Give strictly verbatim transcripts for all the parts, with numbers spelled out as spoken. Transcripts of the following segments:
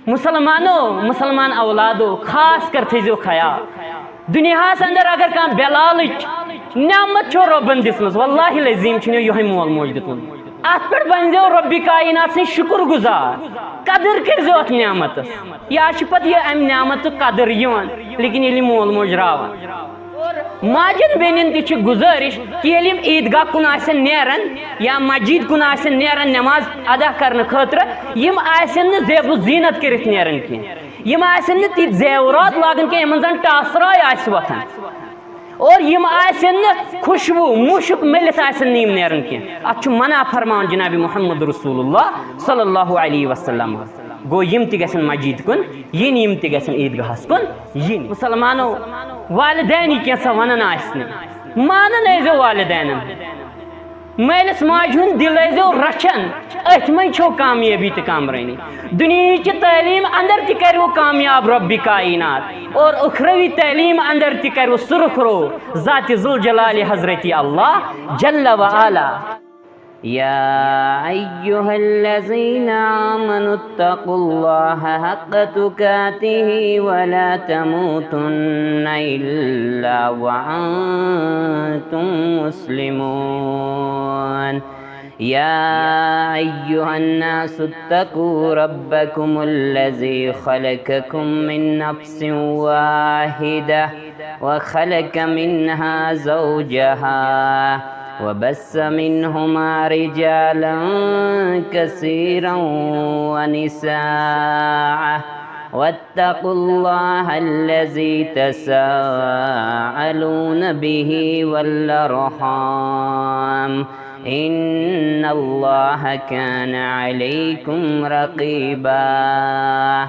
مسلمانو، مسلمان اولادو، خاص کر تھٲیزیو خیال، دُنیاہَس اندر اگر کانٛہہ بے لالٕچ نعمت چھو رۄبن دِژمٕژ، واللہ العظیم چھُنہٕ یِہوٚے مول موج دیُتمُت۔ اتھ پٮ۪ٹھ بنزیو رۄبِ کائنات سٕنٛدۍ شُکر گُزار، قدٕر کٔرزیو اتھ نعمتس۔ یا چھِ پتہٕ یہِ امہِ نعمتُک قدٕر یِوان، لیکن ییٚلہِ یہِ مول موج راوان۔ ماجن بیٚنٮ۪ن تہِ چھِ گُزٲرِش کہِ ییٚلہِ یِم عیٖدگاہ کُن آسن نیران یا مسجد کُن آسن نیران نماز ادا کرنہٕ خٲطرٕ، یِم آسن نہٕ زیب و زینت کٔرِتھ نیران کینٛہہ، یِم آسن نہٕ تِتھۍ زیورات لاگان کینٛہہ یِمن زن ٹاسراے آسہِ وۄتھان، اور یِم آسن نہٕ خوشبو مُشُک مٔلِتھ آسن نہٕ یِم نیران کینٛہہ۔ اتھ چھُ منع فرماوان جناب محمد رسول اللہ صلی اللہ علیہ وسلم۔ گوٚو، یِم تہِ گژھن مسجد کُن یِنۍ، یِم تہِ گژھن عیٖدگاہس کُن یِنۍ۔ مسلمانو، والدین یہِ کینٛژھا ونان آسہِ نہٕ، مانان ٲسۍزیو والدینن۔ مٲلِس ماجہِ ہُنٛد دِل ٲسۍزیو رچھان، أتھۍ منٛز چھو کامیٲبی تہٕ کامرٲنی۔ دُنیاہٕچہِ تعلیٖم اندر تہِ کرِوٕ کامیاب رۄبِ کائنات، اور اُخروی تعلیٖم اندر تہِ کرِوٕ سُرخرو ذاتِ ذوالجلال حضرتِ اللہ جل و علا۔ يا أيها الذين آمنوا اتقوا الله حق تقاته ولا تموتن إلا وأنتم مسلمون. يا أيها الناس اتقوا ربكم الذي خلقكم من نفس واحدة وخلق منها زوجها وبث منهما رجالا كثيرا ونساء واتقوا الله الذي تساءلون به والأرحام إن الله كان عليكم رقيبا.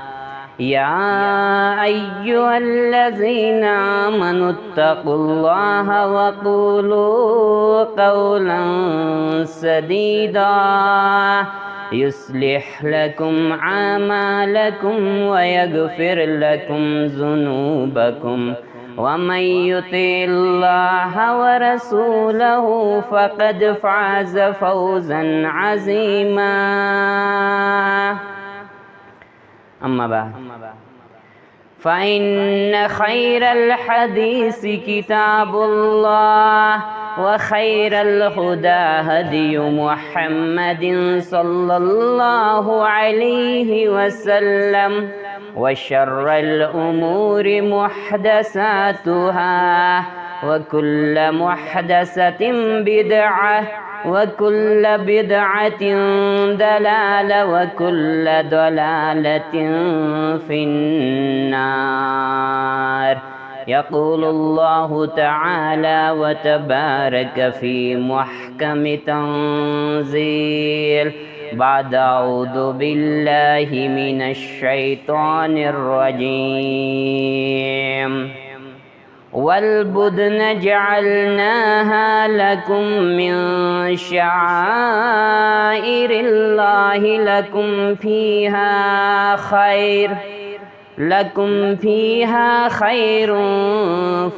يا أيها الذين آمنوا اتقوا الله وقولوا قولا سديدا يصلح لكم أعمالكم ويغفر لكم ذنوبكم ومن يطع الله ورسوله فقد فاز فوزا عظيما. أما بعد، فإن خير الحديث كتاب الله، وخير الهدى هدي محمد صلى الله عليه وسلم، وشر الأمور محدثاتها، وكل محدثة بدعة، وكل بدعة ضلالة، وكل ضلالة في النار. يقول الله تعالى وتبارك في محكم تنزيل بعد أعوذ بالله من الشيطان الرجيم. والبدن جعلناها لكم من شعائر الله لكم فيها خير، لكم فيها خير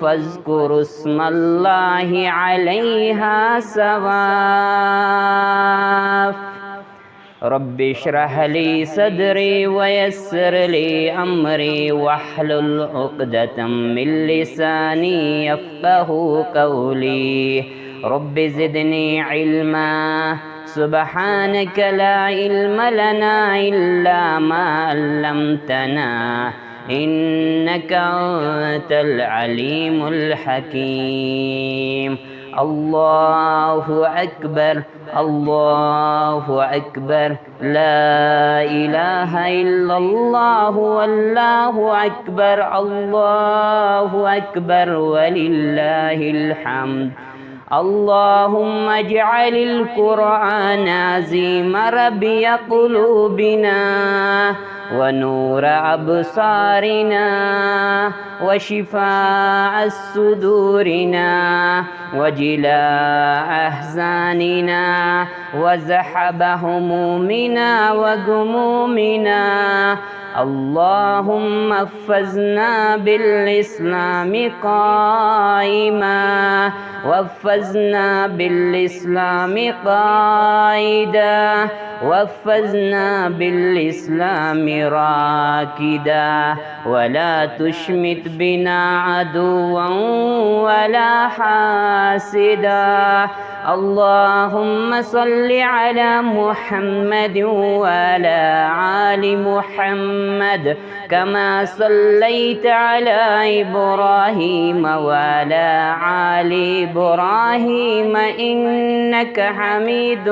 فاذكروا اسم الله عليها صواف. رب اشرح لي صدري ويسر لي أمري واحلل عقدة من لساني يفقه قولي. رب زدني علما. سبحانك لا علم لنا إلا ما علمتنا إنك أنت العليم الحكيم. الله أكبر، الله أكبر، لا إله إلا الله، والله أكبر، الله أكبر، ولله الحمد. اللهم اجعل القرآن العظيم ربيع قلوبنا ونور أبصارنا وشفاء صدورنا وجلاء أحزاننا وذهاب همومنا وغمومنا. اللهم احفظنا بالإسلام قائما، واحفظنا بالإسلام قائدا، واحفظنا بالإسلام راكدا، ولا تشمت بنا عدوا ولا حاسدا. اللهم صل على محمد وعلى آل محمد، كما صليت على إبراهيم وعلى آل إبراهيم إنك حميد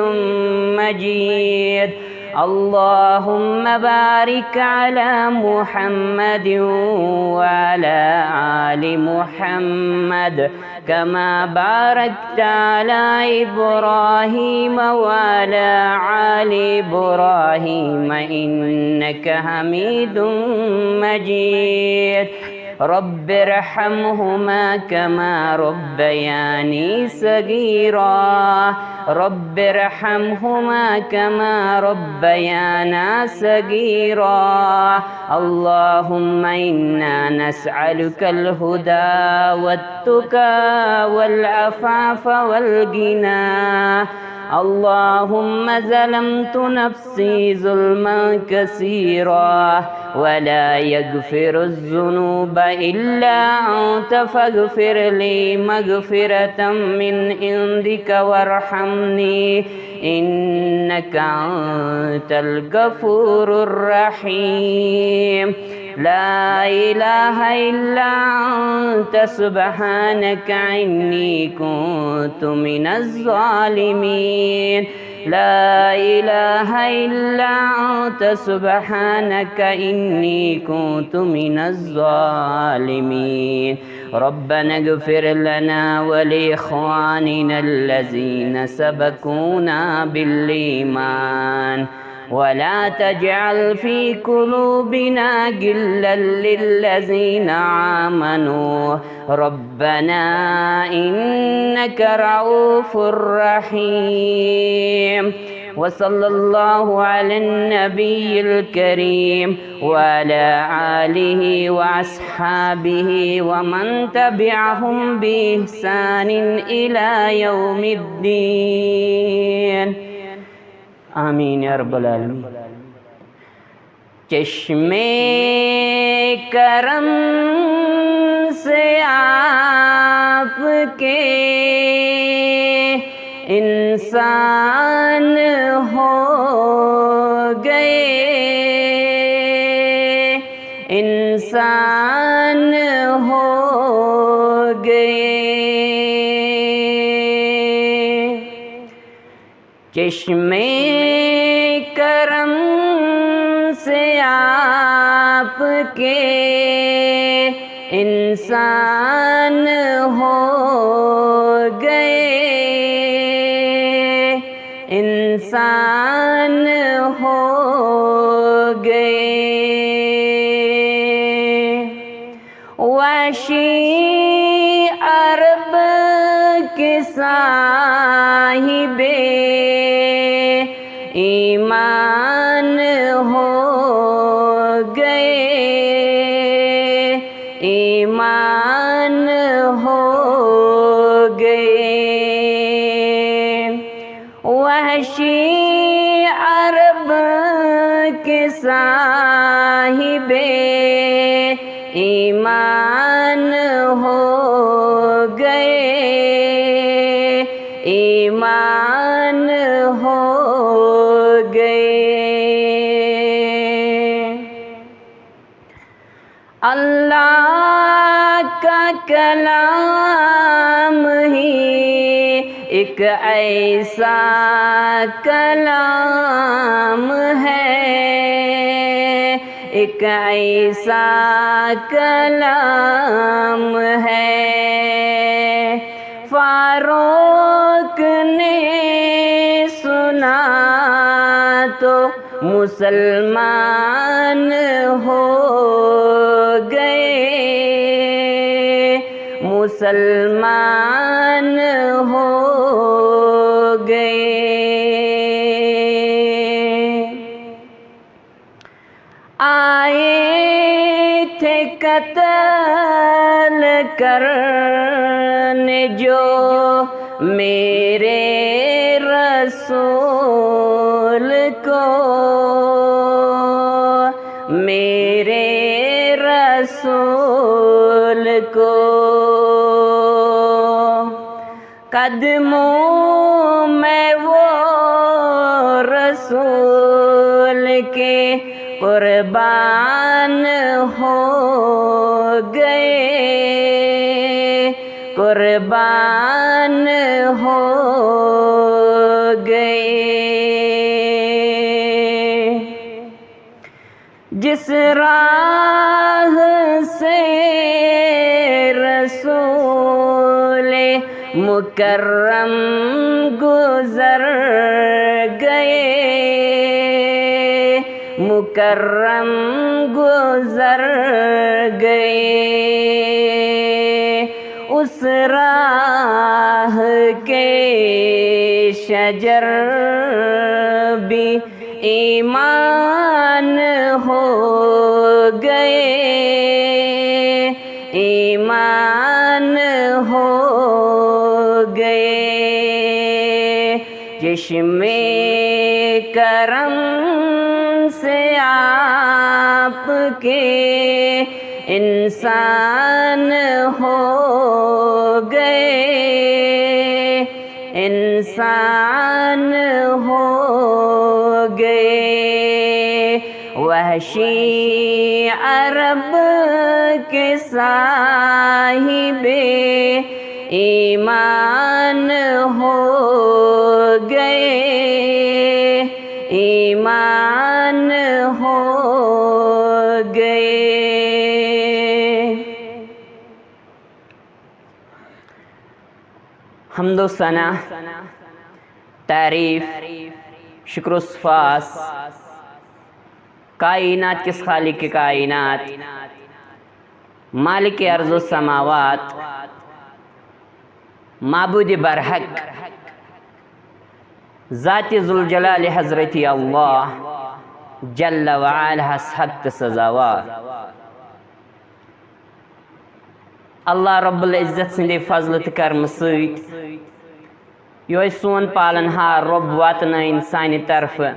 مجيد. اللهم بارك على محمد وعلى آل محمد، كما باركت على إبراهيم وعلى آل إبراهيم إنك حميد مجيد. رب ارحمهما كما ربياني صغيرا. رب ارحمهما كما ربيانا صغيرا. اللهم إنا نسألك الهدى والتقى والعفاف والغنى. اللهم ظلمت نفسي ظلما كثيرا، ولا يغفر الذنوب إلا أنت، فاغفر لي مغفرة من عندك وارحمني، إنك أنت الغفور الرحيم. لا إله إلا أنت سبحانك إني كنت من الظالمين. لا إله إلا أنت سبحانك إني كنت من الظالمين. ربنا اغفر لنا ولإخواننا الذين سبقونا بالإيمان ولا تجعل في قلوبنا غلا للذين آمنوا ربنا إنك رؤوف رحيم. وصلى الله على النبي الكريم وعلى آله وأصحابه ومن تبعهم بإحسان إلى يوم الدين. آمين يا رب العالمين. چشمے کرم سے آپ کے انسان ہو گئے، انسان ہو گئے۔ چشمے کرم سے آپ کے انسان ہو گئے، انسان ہو گئے۔ وحشی عرب کے صاحب ایمان ہو گئے، ایمان ہو گئے۔ وحشی عرب کے صاحب ایمان ہو گئے، ایمان ہو گئے۔ اللہ کا کلام ہی ایک ایسا کلام ہے، ایک ایسا کلام ہے۔ فاروق نے سنا تو مسلمان ہو گئے، مسلمان ہو گئے۔ آئے تھے قتل کرنے جو میرے رسول کو، میرے رسول کو۔ قدموں میں وہ رسول کے قربان ہو گئے، قربان ہو گئے۔ جس راہ سے رسول مکرم گزر گئے، مکرم گزر گئے، اس راہ کے شجر بھی ایمان ہو گئے، ایمان ہو گئے۔ چشمے کرم سے آپ کے انسان ہو گئے، انسان ہو گئے۔ وحشی عرب کے صاحب ایمان ہو گئے، ایمان ہو گئے۔ حمد و ثنا، تعریف، شکر و سپاس کائنات کِس خالق کائنات، مالک ارض و سماوات، معبود برحق، ذات ذوالجلال حضرت اللہ جل وعلا ہس حق تہٕ سزاوار۔ اللہ رب العزت سٕنٛدِ فضلہٕ تہٕ کرمہٕ سۭتۍ یۄہے سون پالن ہار رۄب واتنٲوِن سانہِ طرفہٕ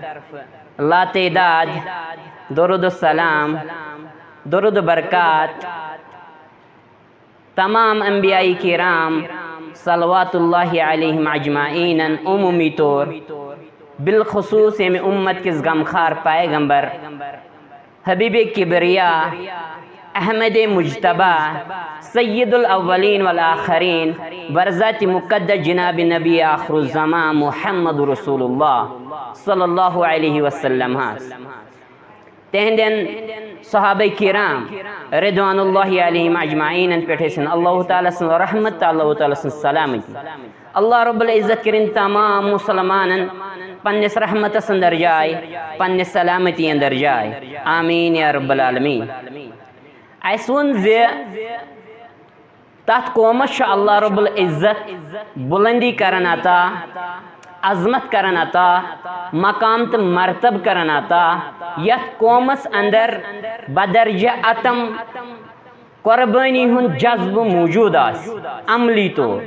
لاتعداد درود و سلام، درود و برکات تمام انبیاء کرام صلوات اللہ علیہم اجمعین عمومی طور، بالخصوص ییٚمہِ امت کِس غمخار پیغمبر حبیب کبریا، احمد مجتبی، سید الاولین والآخرین، برذات مقدس جناب نبی آخر الزمان محمد رسول اللہ صلی اللہ علیہ وسلم ہس، تہندین صحابہ کرام رضوان اللہ علیہم اجمعین پٮ۪ٹھ ٲسِن اللہ تعالیٰ سٕنٛز رحمت تہٕ اللہ تعالیٰ سٕنٛز سلامتی۔ اللہ رب العزت کٔرِن تمام مسلمانن پننِس رحمتس اندر جاے، پننِس سلامتی اندر جاے۔ آمین یا رب العالمین۔ اسہِ ووٚن زِ تتھ قومس چھُ اللہ رب العزت بلندی کران عطا، عظمت کران عطا، مقام تہٕ مرتب کران عطا، یتھ قومس اندر بدرجہ اتم قربانی ہُنٛد جذبہٕ موجود آسہِ عملی طور۔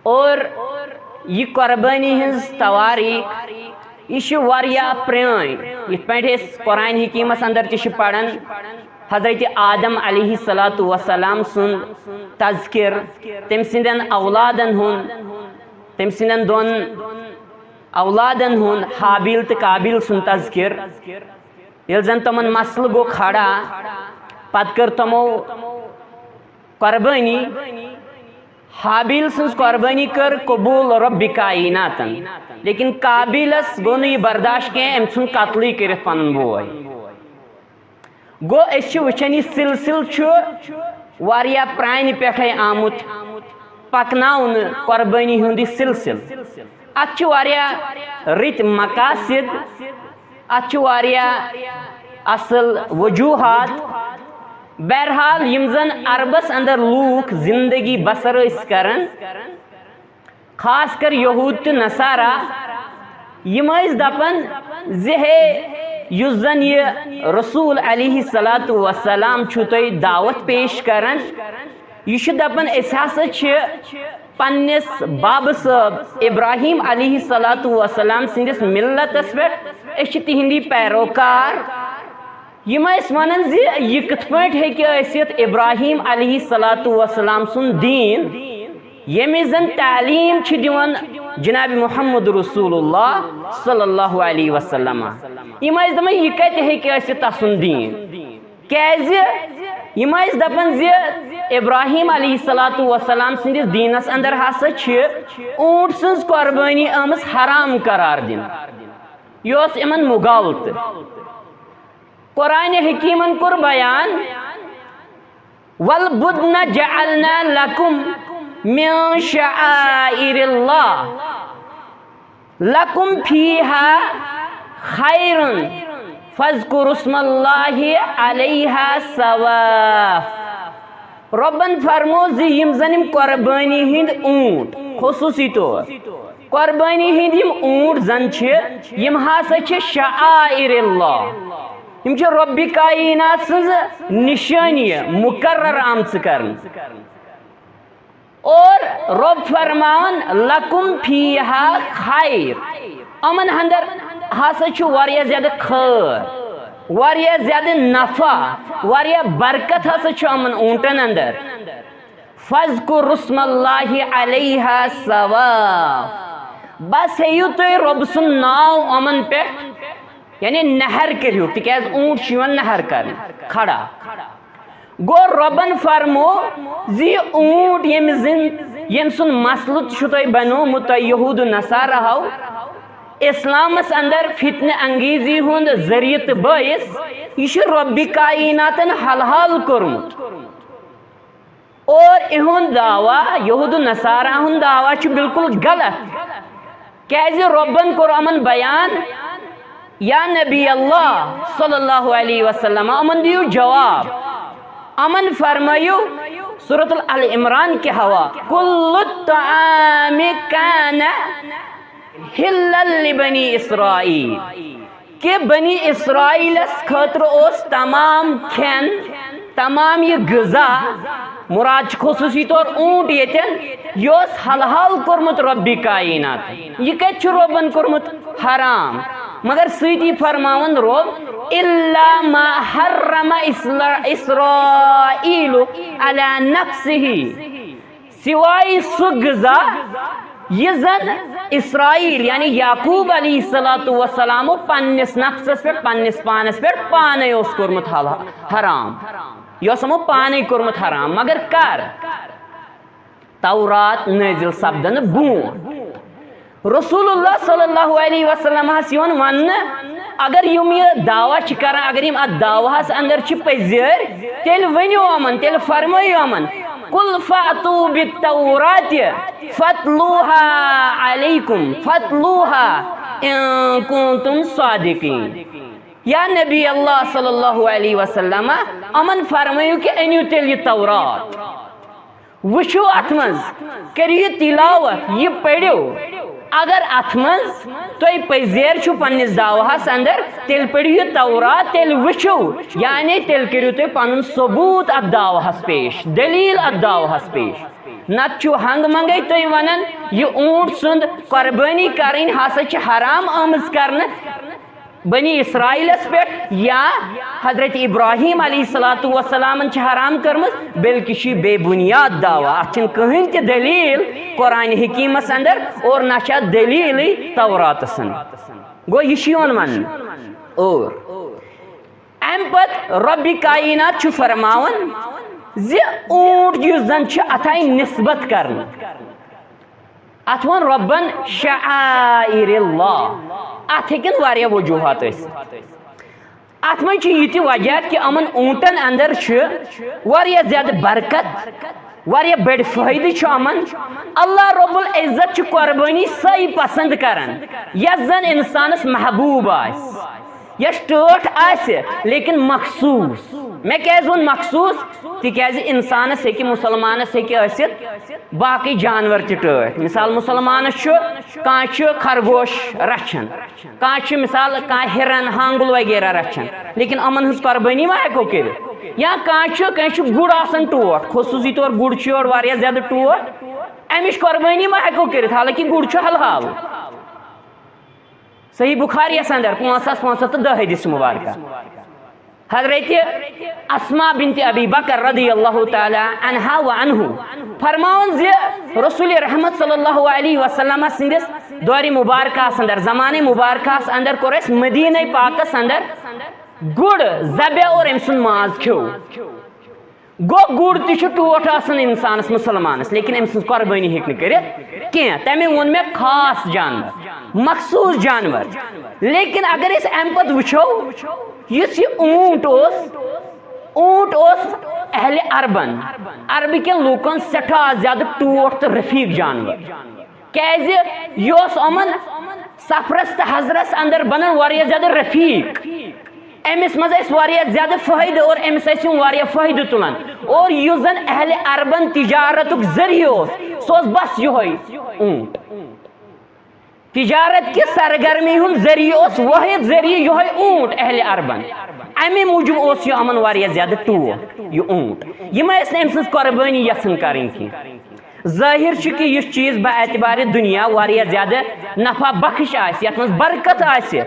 اور یہِ قربٲنی ہٕنٛز توٲریٖخ، یہِ چھِ واریاہ پرٛٲنۍ۔ یِتھ پٲٹھۍ أسۍ قرآن حکیٖمس اندر تہِ چھِ پران، حضرت آدم علیہ الصلوۃ والسلام سُنٛد تذکر، تٔمۍ سٕنٛدٮ۪ن اولادن ہُنٛد، تٔمۍ سٕنٛدٮ۪ن دۄن اولادن ہُنٛد، حابیل تہٕ قابیل سُنٛد تذکر۔ ییٚلہِ زن تِمن مسلہٕ گوٚو کھڑا، پتہٕ کٔر تِمو قربٲنی۔ حابیل سٕنٛز قربٲنی کٔر قبوٗل رۄبِ کائناتن، لیکن قابیلس گوٚو نہٕ یہِ برداشت کینٛہہ، أمۍ ژھُن قتلٕے کٔرِتھ پنُن بوے۔ گوٚو، أسۍ چھِ وٕچھان، یہِ سلسلہٕ چھُ واریاہ پرٛانہِ پٮ۪ٹھَے آمُت پکناونہٕ، قربٲنی ہُنٛد یہِ سلسلہٕ۔ اتھ چھِ واریاہ رٕتۍ مقاصد، اتھ چھِ واریاہ اصل وجوہات۔ بہرحال، یِم زن عربس اندر لوٗکھ زندگی بسر ٲسۍ کران، خاص کر یہود تہٕ نصارہ، یِم ٲسۍ دپان زِ ہے، یُس زن یہِ رسول علیہ الصلوۃ والسلام چھُو تۄہہِ دعوت پیش کران، یہِ چھُ دپان أسۍ ہسا چھِ پننِس بابہٕ صٲب ابراہیم علیہ الصلوۃ والسلام سٕنٛدِس ملتس پٮ۪ٹھ، أسۍ چھِ تِہنٛدی پیروکار۔ یِم ٲسۍ ونان زِ یہِ کِتھ پٲٹھۍ ہیٚکہِ ٲسِتھ ابراہیم علیہ الصلوۃ والسلام سُنٛد دیٖن، ییٚمِچ زن تعلیٖم چھِ دِوان جناب محمد رسول اللہ صلی اللہ علیہ وسلم۔ یِم ٲسۍ دپان، یہِ کتہِ ہیٚکہِ ٲسِتھ تسُنٛد دیٖن؟ کیازِ؟ یِم ٲسۍ دپان زِ ابراہیم علیہ الصلوۃ والسلام سٕنٛدِس دیٖنس اندر ہسا چھِ اوٗنٹ سٕنٛز قۄربٲنی آمٕژ حرام قرار دِنہٕ۔ یہِ اوس یِمن مغالطہٕ۔ قرآن حکیمن کوٚر بیان، "والبدن جعلنا لكم من شعائر الله لكم فيها خير فاذكروا اسم الله عليها صواف۔" رۄبن فرمو زِ یِم زن یِم قۄربٲنی ہٕنٛدۍ اوٗنٹ، خصوٗصی طور قۄربٲنی ہٕنٛدۍ یِم اوٗنٹ زن چھِ، یِم ہسا چھِ شعائر اللہ، یِم چھِ رۄبِ کاینات سٕنٛز نِشٲنی مُقرر آمژٕ کرنہٕ۔ اور رۄب فرماوان، "لکم فیہا خیر"، یِمن اندر ہسا چھُ واریاہ زیادٕ خٲر، واریاہ زیادٕ نفع، واریاہ برکت ہسا چھُ یِمن اوٗنٹن اندر۔ "فاذکروا اسم اللہ علیہا صواف"، بس ہیٚیِو تُہۍ رۄب سُنٛد ناو یِمن پٮ۪ٹھ، یعنی نہر کٔرِو، تِکیازِ اوٗنٹ چھُ یِوان نہر کرنہٕ، کھڑا۔ گوٚو رۄبن فرمو زِ یہِ اوٗنٹ ییٚمہِ زِن-، ییٚمہِ سُنٛد مسلہٕ چھُ تۄہہِ بنومُت، تۄہہِ یہوٗد و نصارہ ہو اسلامس اندر فتنہٕ انگیزی ہُنٛد ذٔریعہٕ تہٕ بٲعث، یہِ چھُ رۄبِ کایناتن حلحال کوٚرمُت۔ اور اِہُنٛد دعویٰ، یہوٗد و نصارہ ہُنٛد دعویٰ چھُ بالکل غلط۔ کیازِ رۄبن کوٚر یِمن بیان، یا نبی اللہ صلی اللہ علیہ وسلم، یِمن دِیِو جواب۔ یِمن فرمٲیِو سورۃ آل عمران کہِ حوالہٕ، "کل الطعام کان حلا لبنی اسرائیل"، کہ بنی اسرائیلس خٲطرٕ اوس تمام کھٮ۪ن، تمام یہِ غذا، مراد چھُ خصوٗصی طور اوٗنٹ ییٚتٮ۪ن، یہِ اوس حلحال کوٚرمُت رۄبِ کاینات۔ یہِ کتہِ چھُ رۄبن کوٚرمُت حرام؟ مگر سۭتی فرماوان رۄب، "الا ما حرم اسرا-، اسرائیل علی نفسہ"، سوائے سُہ غذا یہِ زن اسرائیل یعنی یعقوب علیہ الصلوۃ والسلام پننِس نفسس پٮ۪ٹھ، پننِس پانس پٮ۪ٹھ پانے اوس کوٚرمُت حل-، حرام۔ یہِ اوس یِمو پانے کوٚرمُت حرام، مگر کر؟ تورات نٲزِل سپدنہٕ برونٛٹھ۔ رسول اللہ صلی اللہ علیہ وسلم ہس یِوان وننہٕ، اگر یِم یہِ دعویٰ چھِ کران، اگر یِم اتھ دعویٰ ہس اندر چھِ پٔزۍ، تیٚلہِ ؤنِو یِمن، تیٚلہِ فرمٲیِو یِمن، "قل فأتوا بالتوراة فاتلوها عليكم، فاتلوها إن كنتم صادقين"۔ یا نبی اللہ صلی اللہ علیہ وسلم، یِمن فرمٲیِو کہ أنِو تیٚلہِ یہِ تورات۔ وٕچھِو اَتھ منٛز، کٔرِو یہِ تِلاوت، یہِ پٔرِو۔ اگر اَتھ منٛز تۄہہِ پٔزۍ چھُ پننِس دعوہَس اندر، تیٚلہِ پٔرِو یہِ تورات، تیٚلہِ وٕچھِو، یعنی تیٚلہِ کٔرِو تُہۍ پنُن ثبوٗت اَتھ دعوہَس پیش، دٔلیٖل اَتھ دعوہَس پیش۔ نتہٕ چھُو ہنٛگہٕ منٛگَے تُہۍ وَنان، یہِ اوٗنٹ سُنٛد قۄربٲنی کَرٕنۍ ہسا چھِ حرام آمٕژ کرنہٕ۔ بنی اسرائیلس پٮ۪ٹھ یا حضرت ابراہیم علیہ الصلوۃ والسلامن چھِ حرام کٔرمٕژ، بلکہِ چھِ یہِ بے بنیاد دعویٰ، اتھ چھِنہٕ کٕہٕنۍ تہِ دلیل قرآن حکیمس اندر اور نہ چھِ اتھ دلیلٕے توراتس اندر۔ گوٚو یہِ چھُ یِوان وننہٕ۔ اور امہِ پتہٕ رۄبِ کائنات چھُ فرماوان زِ اوٗنٹ یُس زن چھُ، اتھ آیہِ نسبت کرنہٕ۔ اتھ ووٚن رۄبن شعائر اللہ۔ اتھ ہیٚکن واریاہ وجوہات ٲسِتھ۔ اتھ منٛز چھُ یہِ تہِ وجہ کہِ یِمن اوٗنٹن اندر چھُ واریاہ زیادٕ برکت، واریاہ بٔڑۍ فٲیدٕ چھِ یِمن۔ اللہ رب العزت چھُ قۄربٲنی سۄے پسند کران، یۄس زن انسانس محبوب آسہِ۔ یۄس ٹٲٹھ آسہِ، لیکن مخصوٗص۔ مےٚ کیازِ ووٚن مخصوٗص؟ تِکیازِ انسانس ہیٚکہِ، مسلمانس ہیٚکہِ ٲسِتھ باقٕے جانور تہِ ٹٲٹھۍ۔ مثال، مسلمانس چھُ، کانٛہہ چھُ خرگوش رچھان، کانٛہہ چھُ مثال کانٛہہ ہرن، ہانگُل وغیرہ رچھان، لیکن یِمن ہٕنٛز قۄربٲنی ما ہیٚکو کٔرِتھ؟ یا کانٛہہ چھُ، کٲنٛسہِ چھُ گُر آسان ٹوٹھ، خصوٗصی طور گُر چھُ یورٕ واریاہ زیادٕ ٹوٹھ، اَمِچ قۄربٲنی ما ہٮ۪کو کٔرِتھ، حالانکہِ گُر چھُ حلال۔ صحیح بخاریَس اندر پانٛژھ ساس پانٛژھ ہَتھ تہٕ دَہ حدیث مبارکہ۔ حضرت اسماء بنت ابی بکر رضی اللہ تعالی عنہا و عنہ فرماوان زِ رسول رحمت صلی اللہ علیہ وسلم سٕنٛدِس دورِ مبارکہس اندر، زمانہ مبارکہس اندر کوٚر اَسہِ مدینہ پاکس اندر گُر ذبح اور أمۍ سُنٛد ماز کھیوٚو۔ گوٚو، گُر تہِ چھُ ٹوٹھ آسان اِنسانَس، مُسلمانَس، لیکِن أمۍ سٕنٛز قۄربٲنی ہیٚکہِ نہٕ کٔرِتھ کینٛہہ۔ تَمے ووٚن مےٚ خاص جانور، مخصوٗص جانور۔ لیکِن اگر أسۍ اَمہِ پَتہٕ وٕچھو، یُس یہِ اوٗنٹ اوس، اوٗنٹ اوس اہلِ عربَن، عربہٕ کٮ۪ن لوٗکَن سٮ۪ٹھاہ زیادٕ ٹوٹھ تہٕ رفیٖق جانور۔ کیازِ یہِ اوس یِمن سفرس تہٕ حضرس اندر بنان واریاہ زیادٕ رفیق۔ أمِس منٛز ٲسۍ واریاہ زیادٕ فٲیدٕ اور أمِس ٲسۍ یِم واریاہ فٲیدٕ تُلان۔ اور یُس زن اہلِ عربن تجارتُک ذٔریعہٕ اوس، سُہ اوس بس یِہوٚے اوٗنٹ۔ تجارت کہِ سرگرمی ہُنٛد ذٔریعہٕ اوس واحد ذٔریعہٕ یِہوٚے اوٗنٹ اہلِ عربن۔ اَمے موٗجوٗب اوس یہِ یِمن واریاہ زیادٕ ٹوٹھ، یہِ اوٗنٹ۔ یِم ٲسۍ نہٕ أمۍ سٕنٛز قۄربٲنی یژھان کرٕنۍ کینٛہہ۔ ظٲہِر چھُ کہِ یُس چیٖز باعتبارِ دُنیا واریاہ زیادٕ نفع بخش آسہِ، یَتھ منٛز برکت آسہِ،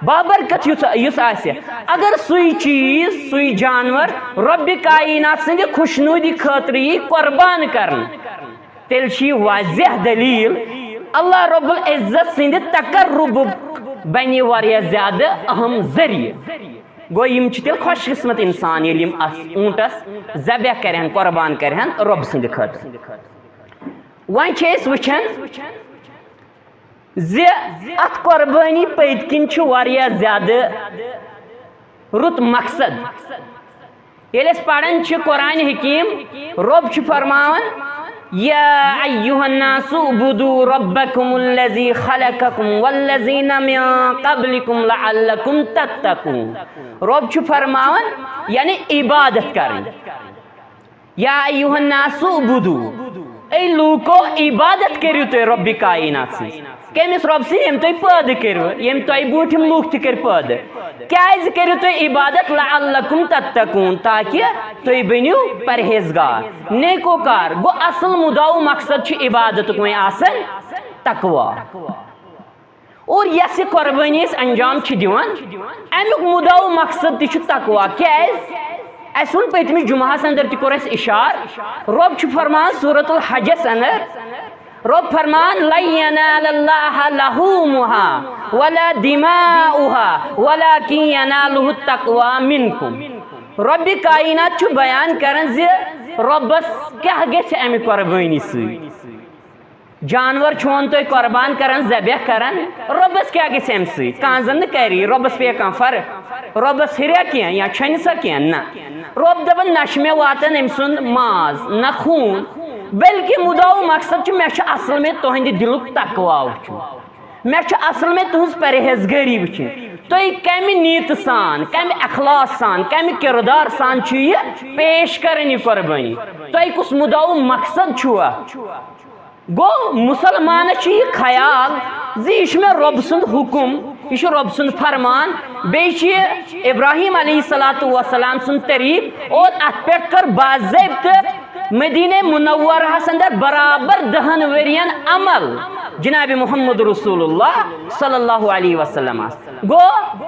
بابرکت یُس، یُس آسہِ، اگر سُے چیٖز، سُے جانور رۄبِ کائنات سٕنٛدِ خۄشنوٗدی خٲطرٕ یی قۄربان کرنہٕ، تیٚلہِ چھِ یہِ واضح دٔلیٖل اللہ رب العزت سٕنٛدِ تقربُک بنہِ واریاہ زیادٕ اہم ذٔریعہٕ۔ گوٚو، یِم چھِ تیٚلہِ خۄش قسمت اِنسان، ییٚلہِ یِم اَتھ اوٗنٹَس ذبح کَرِہَن، قۄربان کَرِہَن رۄب سٕنٛدِ خٲطرٕ۔ وۄنۍ چھِ أسۍ وٕچھان زِ اَتھ قۄربٲنی پٔتۍ کِنۍ چھُ واریاہ زیادٕ رُت مقصد۔ ییٚلہِ أسۍ پران چھِ قرآن حکیم، رۄب چھُ فرماوان، یا ایھا الناس اعبدوا ربکم الذی خلقکم والذین من قبلکم لعلکم تتقون۔ رۄب چھُ فرماوان، یعنی عبادت کرٕنۍ۔ یا ایھا الناس اعبدوا، اے لوٗکو، عبادت کٔرِو تُہۍ رۄبِ کائنات سٕنٛز۔ کٔمِس رۄب سٕنٛز؟ ییٚمۍ تۄہہِ پٲدٕ کٔرِو، ییٚمۍ تۄہہِ برٛونٛٹھِم لوٗکھ تہِ کٔرۍ پٲدٕ۔ کیٛازِ کٔرِو تُہۍ عبادت؟ لعلکم تتقون، تاکہِ تُہۍ بٔنِو پرہیزگار، نیکوکار۔ گوٚو، اصل مُدعا و مقصد چھُ عبادتُک وۄنۍ آسان تقویٰ۔ اور یۄس یہِ قۄربٲنی أسۍ انجام چھِ دِوان، امیُک مُدعا و مقصد تہِ چھُ تقویٰ۔ کیٛازِ؟ اَسہِ ووٚن پٔتمِس جمعہس اندر تہِ کوٚر اَسہِ اِشارٕ، رۄب چھُ فرمان سورۃ الحجس اندر، رۄب فرمان، لن ینال اللہ لحومها ولا دماؤها ولکن ینالہ التقویٰ منکم۔ رۄبِ کائنات چھُ بیان کران زِ رۄبس کیٛاہ گژھِ امہِ قۄربٲنی سۭتۍ۔ جانور چھون تُہۍ قۄربان کران، ذبح کران، رۄبس کیٛاہ گژھِ امہِ سۭتۍ؟ کانٛہہ زن نہٕ کری، رۄبس پیٚیہِ کانٛہہ فرق؟ رۄبس ہُریا کینٛہہ یا چھۄنہِ سا کینٛہہ؟ نہ۔ رۄب دپان، نہ چھُ مےٚ واتان أمۍ سُنٛد ماز، نہ خوٗن، بلکہِ مُدعا و مقصد چھُ، مےٚ چھُ اصل مےٚ تُہنٛدِ دِلُک تقویٰ وٕچھُن، مےٚ چھُ اصل مےٚ تُہنٛز پرہیزگٲری وٕچھِنۍ۔ تُہۍ کمہِ نیتہٕ سان، کمہِ اخلاص سان، کمہِ کردار سان چھُ یہِ پیش کران یہِ قۄربٲنی؟ تۄہہِ کُس مُدعا و مقصد چھُوا؟ گوٚو، مُسلمانس چھُ یہِ خیال زِ یہِ چھُ مےٚ رۄب سُنٛد حُکُم، یہِ چھُ رۄب سُنٛد فرمان، بیٚیہِ چھُ یہِ ابراہیم علیہ الصلوۃ والسلام سُنٛد طریٖقہٕ، اور اتھ پٮ۪ٹھ کٔر باضٲبطہٕ مدینہ منورہس اندر برابر دہن ؤرین عمل جناب محمد رسول اللہ صلی اللہ علیہ وسلمس۔ گوٚو،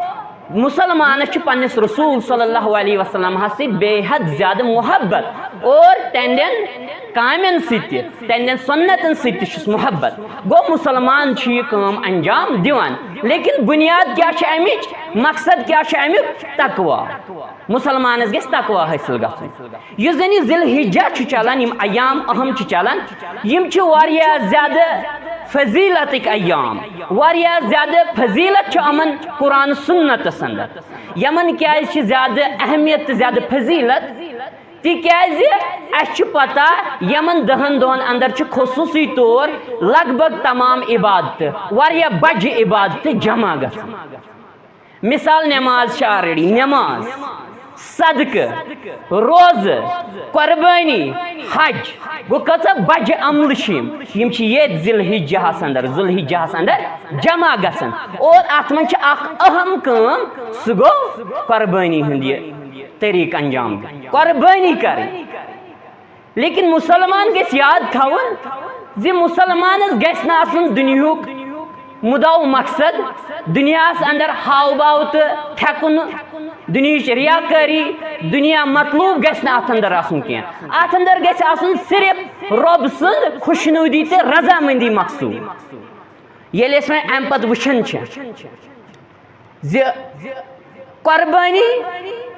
مُسلمانس چھُ پننِس رسول صلی اللہ علیہ وسلمس سۭتۍ بے حد زیادٕ محبت اور تہنٛدٮ۪ن کامٮ۪ن سۭتۍ تہِ، تہنٛدٮ۪ن سُنتن سۭتۍ تہِ چھُس محبت۔ گوٚو، مُسلمان چھُ یہِ کٲم انجام دِوان، لیکن بُنیاد کیٛاہ چھِ امِچ؟ مقصد کیٛاہ چھُ امیُک؟ تقویٰ۔ مُسلمانس گژھِ تقویٰ حٲصِل گژھُن۔ یُس زن یہِ ذی الحجہ چھُ چلان، یِم ایام اہم چھِ چلان، یِم چھِ واریاہ زیادٕ فضیلتٕکۍ ایام، واریاہ زیادٕ فضیلت چھُ یِمن قرآن سُنتس اندر۔ یِمن کیٛازِ چھِ زیادٕ اہمیت تہٕ زیادٕ فضیلت؟ تِکیٛازِ اَسہِ چھِ پتہ، یِمن دَہن دۄہن اندر چھِ خصوٗصی طور لگ بگ تمام عبادتہٕ، واریاہ بجہِ عبادتہٕ جمع گژھان۔ مثال، نماز چھِ already، نماز، صدقہٕ، روزٕ، قۄربٲنی، حج۔ گوٚو، کۭژاہ بجہِ عملہٕ چھِ یِم؟ یِم چھِ ییٚتھۍ ذی الحجہس اندر، ذوالحجہس اندر جمع گژھان۔ اور اتھ منٛز چھِ اکھ اہم کٲم، سُہ گوٚو قۄربٲنی ہُنٛد یہِ طریٖقہٕ انجام دیُن، قۄربٲنی کرٕنۍ۔ لیکن مسلمان گژھِ یاد تھاوُن زِ مسلمانس گژھِ نہٕ آسُن دُنیہُک مُدا و مقصد، دُنیاہس اندر ہاو باو تہٕ تھٮ۪کُن، دُنیہٕچ ریاکٲری، دُنیا مطلوب گژھِ نہٕ اتھ اندر آسُن کینٛہہ۔ اتھ اندر گژھِ آسُن صرف رۄب سٕنٛز خۄشنودی تہٕ رضامندی مقصوٗد۔ ییٚلہِ أسۍ وۄنۍ امہِ پتہٕ وٕچھان چھِ زِ قۄربٲنی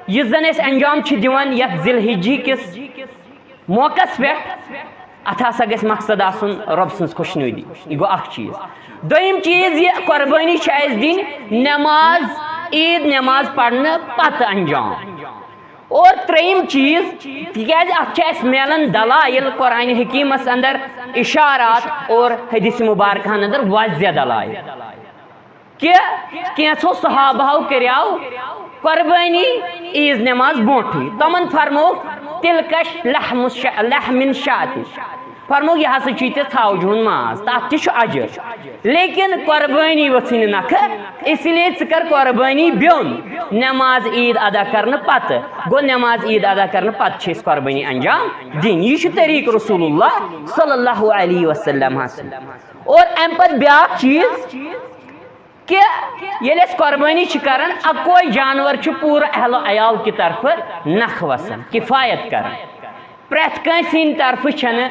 یُس زن أسۍ انجام چھِ دِوان یتھ ذی الحجہ کِس موقعس پٮ۪ٹھ، اتھ ہسا گژھِ مقصد آسُن رۄب سٕنٛز خۄشنودی۔ یہِ گوٚو اکھ چیٖز۔ دوٚیِم چیٖز، یہِ قۄربٲنی چھِ اَسہِ دِنۍ نٮ۪ماز، عیٖد نٮ۪ماز پرنہٕ پتہٕ انجام۔ اور ترٛیٚیِم چیٖز، تِکیٛازِ اتھ چھِ اَسہِ میلان دلائل قرآن حکیمس اندر، اشارات اور حدیث مبارکہن اندر واضح دلائل۔ کہ کینٛژھو صحابہو کریاو قۄربٲنی عیٖذ نٮ۪ماز برونٛٹھٕے۔ تِمن فرمووُکھ، "تلکش لحم الش-، لحم شاۃ"، فرمووُکھ، "یہِ ہسا چھُے ژےٚ ژھاوجہِ ہُنٛد ماز، تتھ تہِ چھُ اجر۔" لیکن قۄربٲنی ؤژھٕے نہٕ نکھٕ، اسی لیے ژٕ کر قۄربٲنی بیوٚن نٮ۪ماز عیٖد ادا کرنہٕ پتہٕ۔ گوٚو، نٮ۪ماز عیٖد ادا کرنہٕ پتہٕ چھِ أسۍ قۄربٲنی انجام دِنۍ۔ یہِ چھُ طریٖقہٕ رسول اللہ صلی اللہ علیہ وسلم ہس۔ اور امہِ پتہٕ بیاکھ چیٖز، کہ ییٚلہِ أسۍ قۄربٲنی چھِ کران، اکوے جانور چھُ پوٗرٕ اہل و عیال کہِ طرفہٕ نکھٕ وسان، کفایت کران۔ پرٛٮ۪تھ کٲنٛسہِ ہٕنٛدِ طرفہٕ چھنہٕ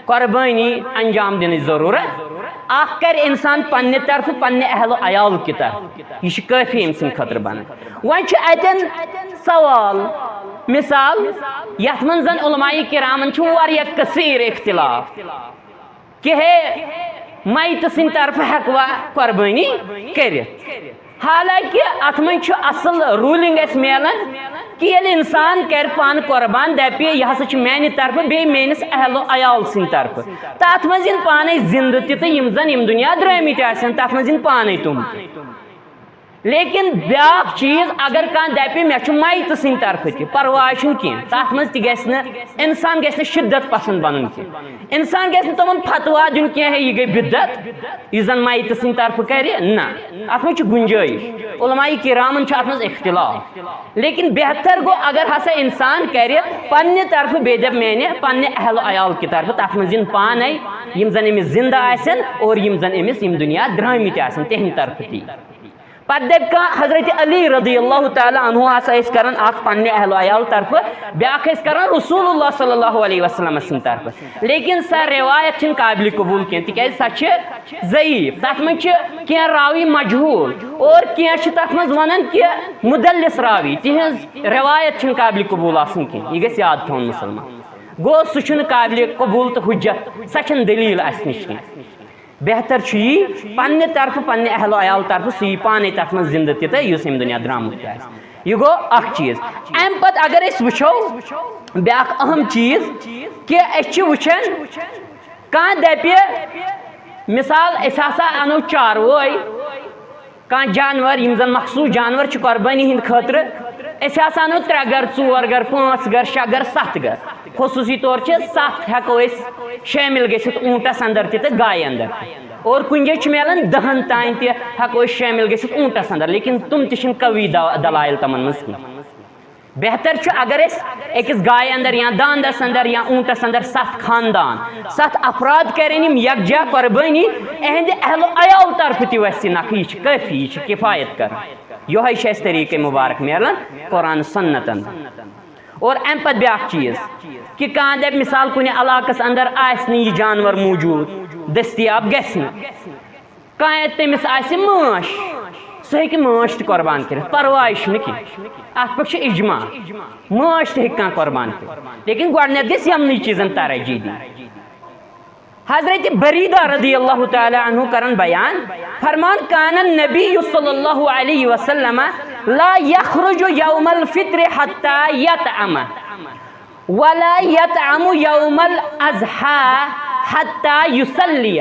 قۄربٲنی انجام دِنٕچ ضروٗرت۔ اکھ کرِ انسان پننہِ طرفہٕ، پننہِ اہل و عیال کہِ طرفہٕ، یہِ چھُ کٲفی أمۍ سٕنٛدِ خٲطرٕ بنان۔ وۄنۍ چھُ اتٮ۪ن سوال، مثال، یتھ منٛز زن علماء کرامن چھُ واریاہ کثیر اختلاف۔ کہ ہے، میتہٕ سٕنٛدِ طرفہٕ ہٮ۪کوا قۄربٲنی کٔرِتھ؟ حالانکہ اتھ منٛز چھُ اصل ruling اَسہِ میلان کہ ییٚلہِ انسان کرِ پانہٕ قۄربان، دپہِ، "یہِ ہسا چھُ میانہِ طرفہٕ بیٚیہِ میٲنِس اہل و عیال سٕنٛدِ طرفہٕ"، تہٕ اتھ منٛز یِن پانے زندٕ تہِ تہٕ یِم زن یِم دُنیا درٲمٕتۍ آسن، تتھ منٛز یِن پانے تِم تہِ۔ لیکن بیاکھ چیٖز، اگر کانٛہہ دپہِ، "مےٚ چھُ میتہٕ سٕنٛدِ طرفہٕ تہِ"، پرواے چھُنہٕ کینٛہہ، تتھ منٛز تہِ گژھِ نہٕ، انسان گژھِ نہٕ شدت پسند بنُن کینٛہہ۔ انسان گژھِ نہٕ تِمن فتوا دیُن کینٛہہ، "ہے، یہِ گٔے بدعت، یہِ زن میتہٕ سٕنٛدِ طرفہٕ کرِ"، نہ، اتھ منٛز چھِ گُنجٲیِش۔ علماء کرامن چھُ اتھ منٛز اختلاف۔ لیکن بہتر گوٚو اگر ہسا انسان کرِ پننہِ طرفہٕ، بیٚیہِ دپہِ، "میانہِ پننہِ اہل و عیال کہِ طرفہٕ"، تتھ منٛز یِن پانے یِم زن أمِس زندٕ آسن اور یِم زن أمِس یِم دُنیا درٲمٕتۍ آسن، تِہنٛدِ طرفہٕ تہِ۔ پتہٕ دپہِ کانٛہہ، حضرت علی رضی اللہ تعالیٰ عنہ ہسا ٲسۍ کران اکھ پننہِ اہل و عیال طرفہٕ، بیاکھ ٲسۍ کران رسول اللہ صلی اللہ علیہ وسلم سٕنٛدِ طرفہٕ۔ لیکن سۄ روایت چھنہٕ قابل قبول کینٛہہ، تِکیازِ سۄ چھِ ضعیف، تتھ منٛز چھِ کینٛہہ راوی مجہول اور کینٛہہ چھِ تتھ منٛز ونان کہ مدلس راوی، تِہنٛز روایت چھنہٕ قابل قبول آسان کینٛہہ۔ یہِ گژھِ یاد تھاوُن مسلمان۔ گوٚو، سُہ چھُنہٕ قابل قبول تہٕ حجت، سۄ چھنہٕ دلیل اسہِ نِش کینٛہہ۔ بہتر چھُ یی، پننہِ طرفہٕ، پننہِ اہل و عیال طرفہٕ سُہ یی پانے تتھ منٛز زندٕ تہِ تہٕ یُس ییٚمہِ دُنیا درٛامُت تہِ آسہِ۔ یہِ گوٚو اکھ چیٖز۔ امہِ پتہٕ اگر أسۍ وٕچھو بیاکھ اہم چیٖز، کہِ أسۍ چھِ وٕچھان کانٛہہ دپہِ، مثال، أسۍ ہسا انو چاروٲے، کانٛہہ جانور، یِم زن مخصوٗص جانور چھِ قۄربٲنی ہٕنٛدِ خٲطرٕ، أسۍ ہسا انو ترٛےٚ گرٕ، ژور گرٕ، پانٛژھ گرٕ، شےٚ گرٕ، ستھ گرٕ۔ خصوٗصی طور چھِ ستھ ہٮ۪کو أسۍ شٲمِل گٔژھِتھ اوٗنٹس اندر تہِ تہٕ گایہِ اندر تہِ۔ اور کُنہِ جایہِ چھُ میلان دہن تام تہِ ہٮ۪کو أسۍ شٲمِل گٔژھِتھ اوٗنٹس اندر، لیکن تِم تہِ چھِنہٕ قوی دو-، دلائل تِمن منٛز کینٛہہ۔ بہتر چھُ اگر أسۍ أکِس گایہِ اندر یا داندس اندر یا اوٗنٹس اندر ستھ خاندان، ستھ افراد کرن یِم یکجا قۄربٲنی، اہندِ اہل و عیال طرفہٕ تہِ وسہِ نکھٕ، یہِ چھِ کٲفی، یہِ چھِ کفایت کران۔ یۄہے چھُ اَسہِ طریٖقے مبارک میلان قرآن سنتن۔ اور امہِ پتہٕ بیاکھ چیٖز، کہِ کانٛہہ دپہِ مثال کُنہِ علاقس اندر آسہِ نہٕ یہِ جانور موٗجوٗد، دٔستیاب گژھِ نہٕ، کانٛہہ تٔمِس آسہِ مٲنٛچھ، سُہ ہیٚکہِ مٲنٛچھ تہِ قۄربان کٔرِتھ، پرواے چھُنہٕ کینٛہہ، اتھ پٮ۪ٹھ چھُ اجماع، مٲنٛچھ تہِ ہیٚکہِ کانٛہہ قۄربان کٔرِتھ، لیکن گۄڈٕنٮ۪تھ گژھِ یِمنٕے چیٖزن ترجیح دِنۍ۔ حضرت بریدہ رضی اللہ تعالیٰ عنہ کرن بیان، فرمان، "کان النبی صلی اللہ علیہ وسلم لا یخرج یوم الفطر حتی یطعم، ولا یطعم یوم الاضحی حتی یصلی۔"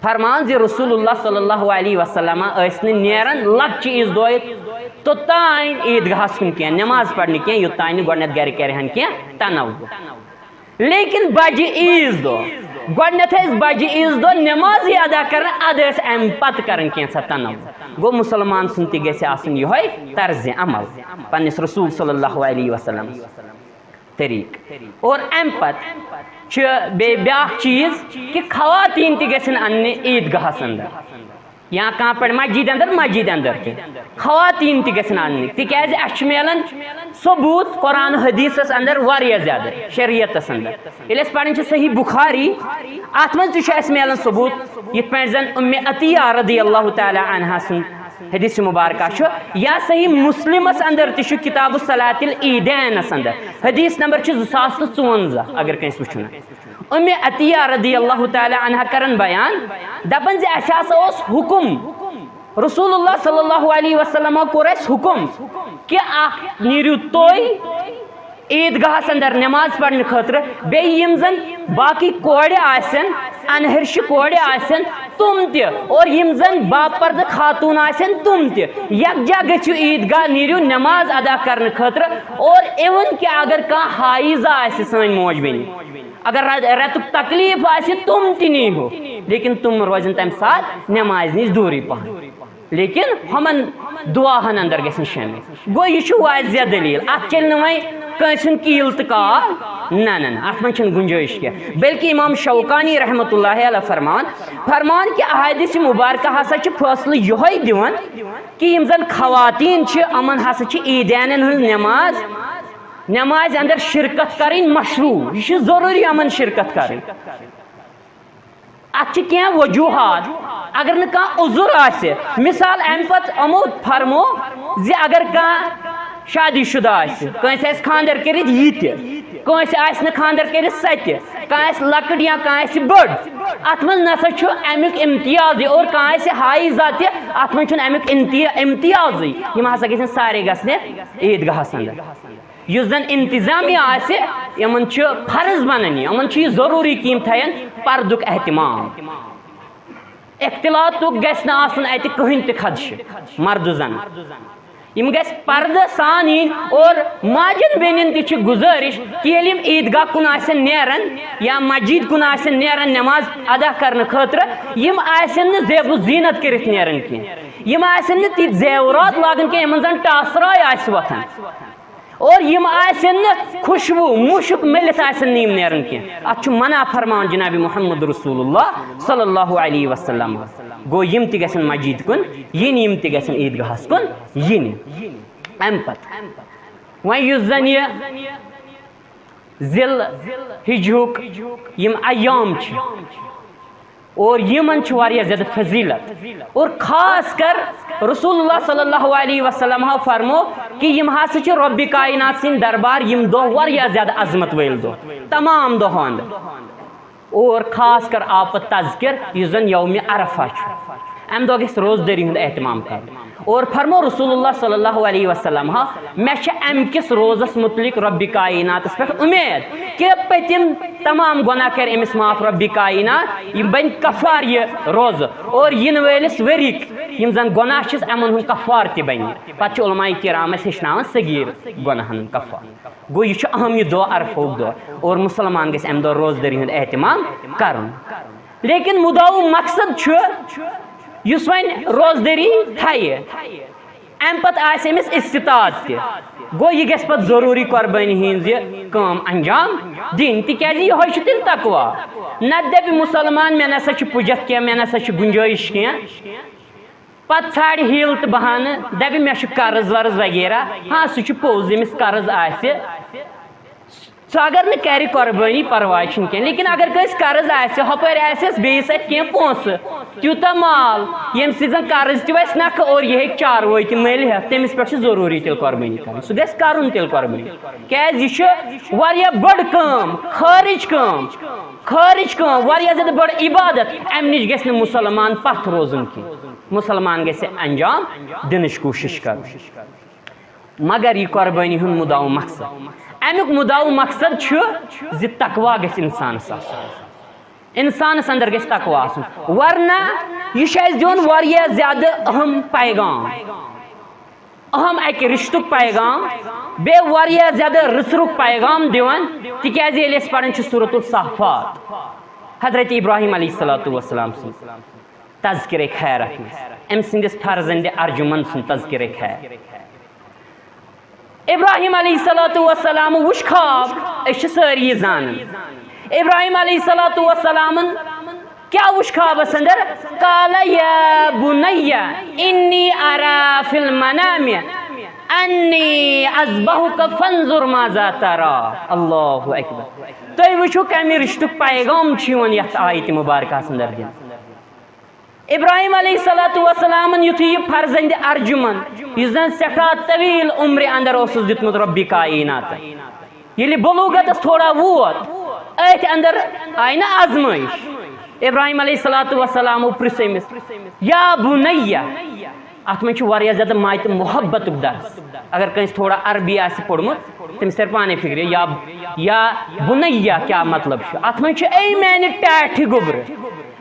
فرمان زِ رسول اللہ صلی اللہ علیہ وسلم ٲسۍ نہٕ نیران لۄکچہِ عیٖذ دۄہ توٚتام عیٖدگاہس کُن کینٛہہ، نماز پرنہِ کینٛہہ، یوٚتام نہٕ گۄڈٕنٮ۪تھ گرِ کرِہن کینٛہہ تنوع۔ لیکن بجہِ عیٖذ دۄہ، گۄڈٕنٮ۪تھ ٲسۍ بجہِ عیٖذ دۄہ نٮ۪مازٕے ادا کران، ادٕ ٲسۍ امہِ پتہٕ کران کینٛژھا تنوع۔ گوٚو، مسلمان سُنٛد تہِ گژھِ آسُن یِہوٚے طرزِ عمل پننِس رسول صلی اللہ علیہ وسلم طریقہٕ۔ اور امہِ پتہٕ چھُ بیٚیہِ بیٛاکھ چیٖز کہِ خواتیٖن تہِ گژھن اننہِ عیٖدگاہس اندر۔ یا کانٛہہ پرِ مسجد اندر، مسجد اندر تہِ خواتین تہِ گژھن اننہِ، تِکیازِ اسہِ چھُ میلان ثبوت قرآن حدیثس اندر واریاہ زیادٕ، شریعتس اندر۔ ییٚلہِ أسۍ پران چھِ صحیح بخاری، اتھ منٛز تہِ چھُ اسہِ میلان ثبوت، یِتھ پٲٹھۍ زن ام عطیہ رضی اللہ تعالیٰ عنہا سُنٛد حدیث مبارکہ چھُ، یا صحیح مسلمس اندر تہِ چھُ کتاب الصلاۃ العیدینس اندر، حدیث نمبر چھُ زٕ ساس تہٕ ژُوَنزاہ، اگر کٲنٛسہِ وٕچھُن آسہِ۔ ام عطیہ رضی اللہ تعالیٰ عنہا کرن بیان، دپان زِ اسہِ ہسا اوس حکم، رسول اللہ صلی اللہ علیہ وسلمو کوٚر اسہِ حکم کہِ اکھ نیٖرِو تُہۍ عیٖدگاہس اندر نماز پرنہٕ خٲطرٕ، بیٚیہِ یِم زن باقٕے کورِ آسن، انہرشہِ کورِ آسن، تِم تہِ، اور یِم زن باپردٕ خاتون آسن، تِم تہِ، یکجا گٔژھِو عیٖدگاہ، نیٖرِو نماز ادا کرنہٕ خٲطرٕ۔ اور even کہِ اگر کانٛہہ حایضہ آسہِ، سٲنۍ موج بیٚنہِ، اگر رت-، رتُک تکلیف آسہِ، تِم تہِ نیٖہو، لیکن تِم روزن تمہِ ساتہٕ نمازِ نِش دوٗرٕے پہن، لیکن ہُمن دعاہن اندر گژھن شٲمِل۔ گوٚو، یہِ چھُ واضح دلیل، اتھ چلہِ نہٕ وۄنۍ کٲنٛسہِ ہُنٛد کیٖل تہٕ کال۔ نہ، نہ، نہ، اتھ منٛز چھنہٕ گُنجٲیِش کینٛہہ، بلکہِ امام شوکانی رحمتہ اللہ علیہ فرمان، فرمان کہِ احادیث مبارکہ ہسا چھِ فٲصلہٕ یِہوٚے دِوان کہِ یِم زن خواتین چھِ، یِمن ہسا چھِ عیدینن ہٕنٛز نماز، نمازِ اندر شرکت کرٕنۍ مشروع، یہِ چھُ ضروٗری یِمن شرکت کرٕنۍ۔ اتھ چھِ کینٛہہ وجوہات۔ اگر نہٕ کانٛہہ عذر آسہِ، مثال، امہِ پتہٕ یِمو فرمو زِ اگر کانٛہہ شادی شدہ آسہِ، کٲنٛسہِ آسہِ خانٛدر کٔرِتھ یہِ تہِ، کٲنٛسہِ آسہِ نہٕ خانٛدر کٔرِتھ سۄ تہِ، کانٛہہ آسہِ لۄکٕٹ یا کانٛہہ آسہِ بٔڑ، اتھ منٛز نسا چھُ امیُک امتیازٕے، اور کانٛہہ آسہِ حایضہ تہِ، اتھ منٛز چھُنہٕ امیُک امتیا-، امتیازٕے۔ یِم ہسا گژھن سارے گژھنہِ عیٖدگاہس اندر۔ یُس زن انتظامیہ آسہِ، یِمن چھُ فرض بنان یہِ، یِمن چھُ یہِ ضروٗری کہِ یِم تھاون پردُک اہتمام۔ اختلاطُک گژھِ نہٕ آسُن اتہِ کٕہٕنۍ تہِ خدشہٕ، مرد و زنان۔ یِم گژھِ پردٕ سان یِنۍ، اور ماجن بیٚنٮ۪ن تہِ چھِ گُزٲرِش کہِ ییٚلہِ یِم عیٖدگاہ کُن آسن نیران یا مسجد کُن آسن نیران نماز ادا کرنہٕ خٲطرٕ، یِم آسن نہٕ زیب و زینت کٔرِتھ نیران کینٛہہ، یِم آسن نہٕ تِتھۍ زیورات لاگان کینٛہہ، یِمن زن ٹاسراے آسہِ وۄتھان۔ اور یِم آسن نہٕ خوشبو، مُشُک مٔلِتھ آسن نہٕ یِم نیران کینٛہہ۔ اتھ چھُ منع فرمان جناب محمد رسول اللہ صلی اللہ علیہ وسلم۔ گوٚو، یِم تہِ گژھن مسجد کُن یِنۍ، یِم تہِ گژھن عیٖدگاہس کُن یِنۍ۔ امہِ پتہٕ وۄنۍ یُس زن یہِ ذی الحجہُک یِم ایام چھِ، اور یِمن چھِ واریاہ زیادٕ فضیلت۔ اور خاص کر رسول اللہ صلی اللہ علیہ وسلم ہو فرمو کہِ یِم ہسا چھِ رۄبِ کائنات سٕنٛدۍ دربار یِم دۄہ واریاہ زیادٕ عظمت وٲلۍ دۄہ تمام دۄہو اندر۔ اور خاص کر آو پتہٕ تذکر یُس زن یومِ عرفہ چھُ، امہِ دۄہ گژھِ روزدٲری ہُنٛد اہتمام کرُن۔ اور فرمو رسول اللہ صلی اللہ علیہ وسلم ہا، مےٚ چھِ امہِ کِس روزس متعلق رۄبِ کائناتس پٮ۪ٹھ امید کہِ پٔتِم تمام گۄناہ کرِ أمِس معاف رۄبِ کائنات، یِم بنہِ کفار یہِ روزٕ، اور یِنہٕ وٲلِس ؤرِک یِم زن گۄناہ چھِس، یِمن ہُنٛد کفار تہِ بنہِ۔ پتہٕ چھِ علماء کرام اسہِ ہیٚچھناوان صغیٖر گۄناہن ہُنٛد کفار۔ گوٚو، یہِ چھُ اہم یہِ دۄہ، عرفہُک دۄہ، اور مسلمان گژھِ امہِ دۄہ روزدٲری ہُنٛد اہتمام کرُن۔ لیکن مُدعا و مقصد چھُ، یُس وۄنۍ روزدٲری تھایہِ، امہِ پتہٕ آسہِ أمِس استطاعت تہِ، گوٚو، یہِ گژھِ پتہٕ ضروٗری قۄربٲنی ہٕنٛز یہِ کٲم انجام دِنۍ، تِکیازِ یِہوٚے چھُ تیٚلہِ تقویٰ۔ نتہٕ دپہِ مسلمان، مےٚ نسا چھُ پُجتھ کینٛہہ، مےٚ نسا چھُ گُنجٲیِش کینٛہہ، پتہٕ ژھانڈِ حیٖلہٕ تہٕ بہانہٕ، دپہِ، مےٚ چھُ قرض ورض وغیرہ۔ ہاں، سُہ چھُ پوٚز، ییٚمِس قرض آسہِ، سُہ اگر نہٕ کرِ قۄربٲنی، پرواے چھُنہٕ کینٛہہ، لیکن اگر کٲنٛسہِ قرض آسہِ، ہۄپٲرۍ آسٮ۪س بیٚیِس اَتھِ کینٛہہ پونٛسہٕ، تیوٗتاہ مال، ییٚمہِ سۭتۍ زن قرض تہِ وَسہِ نکھٕ اور یہِ ہیٚکہِ چاروٲے تہِ مٔلۍ ہٮ۪تھ، تٔمِس پٮ۪ٹھ چھِ ضروٗری تیٚلہِ قۄربٲنی کرٕنۍ۔ سُہ گژھِ کرُن تیٚلہِ قۄربٲنی، کیازِ یہِ چھُ واریاہ بٔڑ کٲم، خٲرج کٲم، خٲرج کٲم، واریاہ زیادٕ بٔڑ عبادت۔ امہِ نِش گژھِ نہٕ مسلمان پتھ روزُن کینٛہہ، مسلمان گژھِ انجام دِنٕچ کوٗشش کرُن۔ مگر یہِ قۄربٲنی ہُنٛد مُدعا و مقصد، اَمیُک مُدعا و مقصد چھُ زِ تقویٰ گژھِ اِنسانَس آسُن، اِنسانَس اندر گژھِ تقویٰ آسُن، ورنہ یہِ چھُ اَسہِ دِوان واریاہ زیادٕ اہم پیغام۔ اہم اکہِ رشتُک پیغام، بیٚیہِ واریاہ زیادٕ رٕژرُک پیغام دِوان، تِکیازِ ییٚلہِ أسۍ پران چھِ سورۃ الصافات، حضرت ابراہیم علیہ الصلوۃ والسلام سُنٛد تذکرے خیر اتھ منٛز، أمۍ سٕنٛدِس فرزند ارجمن سُنٛد تذکرے خیر۔ ابراہیم علیہ الصلوۃ والسلام وُچھ خواب، أسۍ چھِ سٲری یہِ زانان۔ ابراہیم علیہ الصلوۃ والسلامن کیا وُچھ خوابس اندر؟ قال یا بنی انی ارا فی المنام انی اذبحک فانظر ماذا تری۔ اللہ اکبر۔ تُہۍ وٕچھِو کمہِ رشتُک پیغام چھُ یِوان یتھ آیت مبارکہس اندر دِنہٕ۔ ابراہیم علیہ الصلوۃ والسلامن یُتھُے یہِ فرزند ارجمن، یُس زن سٮ۪ٹھاہ طویل عمرِ اندر اوسُس دیُتمُت ربِ کائناتن، ییٚلہِ بلوغتس تھوڑا ووت، أتھۍ اندر آیہِ نہ آزمٲیش۔ ابراہیم علیہ الصلوۃ والسلامو پرژھ أمِس، یا بنیہ، اتھ منٛز چھُ واریاہ زیادٕ ماے تہٕ محبتُک درس۔ اگر کٲنٛسہِ تھوڑا عربی آسہِ پوٚرمُت، تٔمِس ترِ پانے فکرِ، یا، یا بنیہ کیا مطلب چھُ۔ اتھ منٛز چھُ، اے میانہِ ٹاٹھہِ گوٚبرٕ،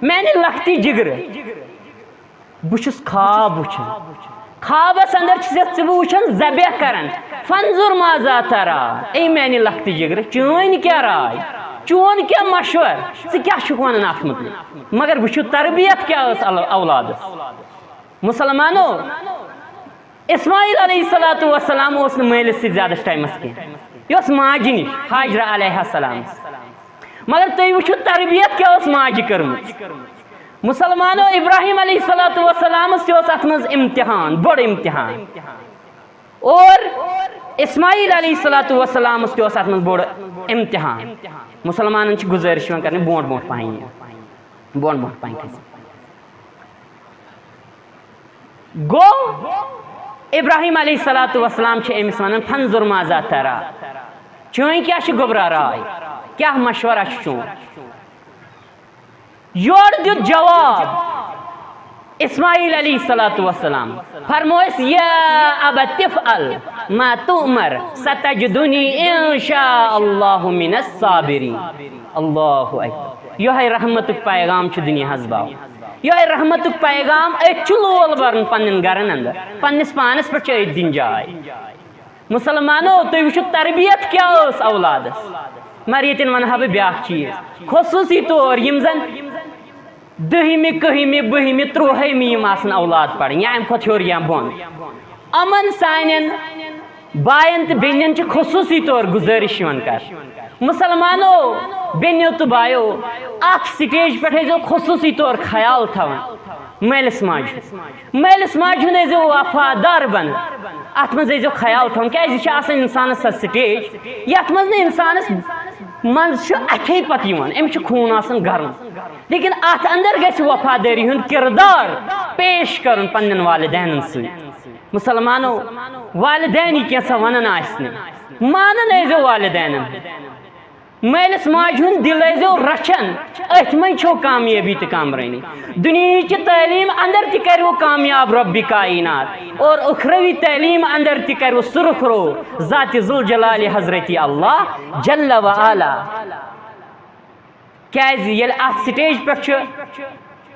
میانہِ لۄکٹہِ جگرٕ، بہٕ چھُس خواب وٕچھان۔ خوابس اندر چھُس ژٕ بہٕ وٕچھان ذبح کران۔ فانظر ماذا تری، اے میانہِ لۄکٹہِ جگرٕ، چٲنۍ کیٛاہ راے؟ چون کیٛاہ مشور؟ ژٕ کیٛاہ چھُکھ ونان اتھ متعلق؟ مگر وٕچھِو تربیت کیٛاہ ٲس ال-، اولادس۔ مسلمانو، اسماعیل علیہ الصلوۃ والسلام اوس نہٕ مٲلِس سۭتۍ زیادس ٹایمس کینٛہہ، یہِ اوس ماجہِ نِش، ہاجرہ علیہ السلام۔ مگر تُہۍ وٕچھِو تربیت کیٛاہ ٲس ماجہِ کٔرمٕژ۔ مسلمانو، ابراہیم علیہ الصلوۃ والسلامس تہِ اوس اتھ منٛز امتحان، بوٚڑ امتحان۔ اور اسماعیل علیہ الصلوۃ والسلامس تہِ اوس اتھ منٛز بوٚڑ امتحان۔ مسلمانن چھِ گُزٲرِش یِوان کرنہٕ، برونٛٹھ برونٛٹھ پہن یِیِو، برونٛٹھ برونٛٹھ پہن کھٔسِو۔ گوٚو، ابراہیم علیہ الصلوۃ والسلام چھِ أمِس ونان، فانظر ماذا تری، چٲنۍ کیٛاہ چھِ گوٚبرا راے، کیٛاہ مشورہ چھُ چون؟ یورٕ دیُت جواب اسماعیل علیہ الصلوۃ والسلام، فرمویس، یا ابت افعل ما تؤمر ستجدنی ان شاء اللہ من الصابرین۔ اللہ اکبر۔ یہے رحمتُک پیغام چھُ دُنیاہس باو۔ یہے رحمتُک پیغام أتھۍ چھُ لول برُن پننٮ۪ن گرن اندر، پننِس پانس پٮ۪ٹھ چھِ أتھۍ دِنۍ جاے۔ مسلمانو، تُہۍ وٕچھِو تربیت کیٛاہ ٲس اولادس۔ مگر ییٚتٮ۪ن ونہٕ ہا بہٕ بیٛاکھ چیٖز، خصوٗصی طور یِم زن دٔہمہِ، کٔہمہِ، بٔہمہِ، ترٛوہمہِ یِم آسن اولاد پرٕنۍ یا امہِ کھۄتہٕ ہیوٚر یا بۄن، یِمن سانٮ۪ن باین تہٕ بیٚنٮ۪ن چھِ خصوٗصی طور گُزٲرِش یِوان کرنہٕ۔ مسلمانو، بیٚنیو تہٕ بایو، اکھ سٹیج پٮ۪ٹھ ٲسۍزیو خصوٗصی طور خیال تھاوان مٲلِس ماجہِ ہُنٛد۔ مٲلِس ماجہِ ہُنٛد ٲسۍزیو وفادار بنان۔ اتھ منٛز ٲسۍزیو خیال تھاوان، کیٛازِ یہِ چھِ آسان انسانس سۄ سٹیج، یتھ منٛز نہٕ انسانس منٛز چھُ اتھے پتہٕ یِوان، أمِس چھُ خوٗن آسان گرم، لیکن اتھ اندر گژھِ وفادٲری ہُنٛد کردار پیش کرُن پننٮ۪ن والدینن سۭتۍ۔ مسلمانو، والدین یہِ کینٛژھا ونان آسہِ نہٕ، مانان ٲسۍزیو والدینن۔ مٲلِس ماجہِ ہُنٛد دِل ٲسۍزیو رچھان، أتھۍ منٛز چھو کامیٲبی تہٕ کامرٲنی۔ دُنیہٕچہِ تعلیٖم اندر تہِ کروٕ کامیاب ربِ کائنات، اور اُخروی تعلیٖم اندر تہِ کروٕ سُرخ رو ذاتِ ذوالجلالِ حضرتِ اللہ جل و علا۔ کیٛازِ ییٚلہِ اتھ سٹیج پٮ۪ٹھ چھُ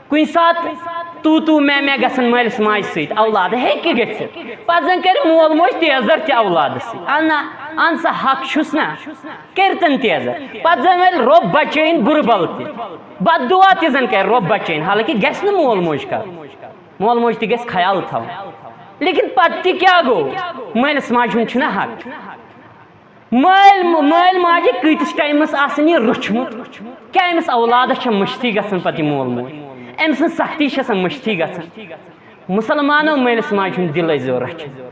کُنہِ ساتہٕ تو تو میں میں گژھان مٲلِس ماجہِ سۭتۍ، اولاد ہیٚکہِ گٔژھِتھ۔ پتہٕ زن کرِ مول موج تیزر تہِ اولادس سۭتۍ۔ اہن، اہن سا حق چھُس نا، کٔرتن تیزر۔ پتہٕ زن ولہِ رۄب بچٲیِن بُرٕ بل تہِ، بد دعا تہِ زن کرِ رۄب بچٲیِن، حالانکہ گژھِ نہٕ مول موج کرُن۔ مول موج تہِ گژھِ خیال تھاوُن۔ لیکن پتہٕ تہِ کیٛاہ گوٚو؟ مٲلِس ماجہِ ہُنٛد چھُنہ حق۔ مٲلۍ، مٲلۍ ماجہِ کۭتِس ٹایمس آسان یہِ روٚچھمُت؟ کیٛاہ أمِس اولادس چھےٚ مٔشتٕے گژھان پتہٕ یہِ مول موج؟ أمۍ سٕنٛز سختی چھےٚ سۄ مٔشتٕے گژھان؟ مسلمانو، مٲلِس ماجہِ ہُنٛد دِل ٲسۍزیو رچھان۔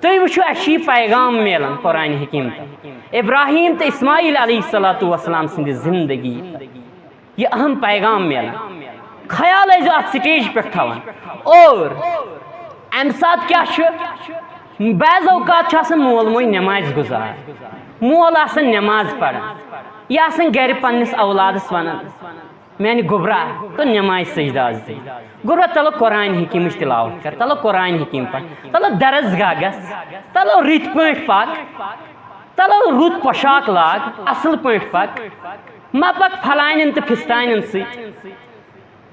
تُہۍ وٕچھِو، اَسہِ چھُ یہِ پیغام میلان قرآن حکیم پٮ۪ٹھ۔ ابراہیم تہٕ اسماعیل علیہ الصلوۃ والسلام سٕنٛدِ زندگی پٮ۪ٹھ۔ یہِ اہم پیغام میلان۔ خیال ٲسۍزیو اتھ سٹیج پٮ۪ٹھ تھاوان۔ اور امہِ ساتہٕ کیٛاہ چھُ؟ بعض اوقات چھُ آسان مول موج نمازِ گُزار، مول آسان نماز پران، یہِ آسان گرِ پننِس اولادس ونان، میانہِ گوٚبرا، تو نمازِ سجدٕ آز دِ۔ گوٚبرا، تلو قرآن حکیمٕچ تلاوت کر، تلو قرآن حکیم پر، تلو درسگاہ گژھ، تلو رٕتۍ پٲٹھۍ پک۔ تلو رُت پۄشاک لاگ، اصل پٲٹھۍ پک۔ مہ پک پھلانٮ۪ن تہٕ پھستانٮ۪ن سۭتۍ۔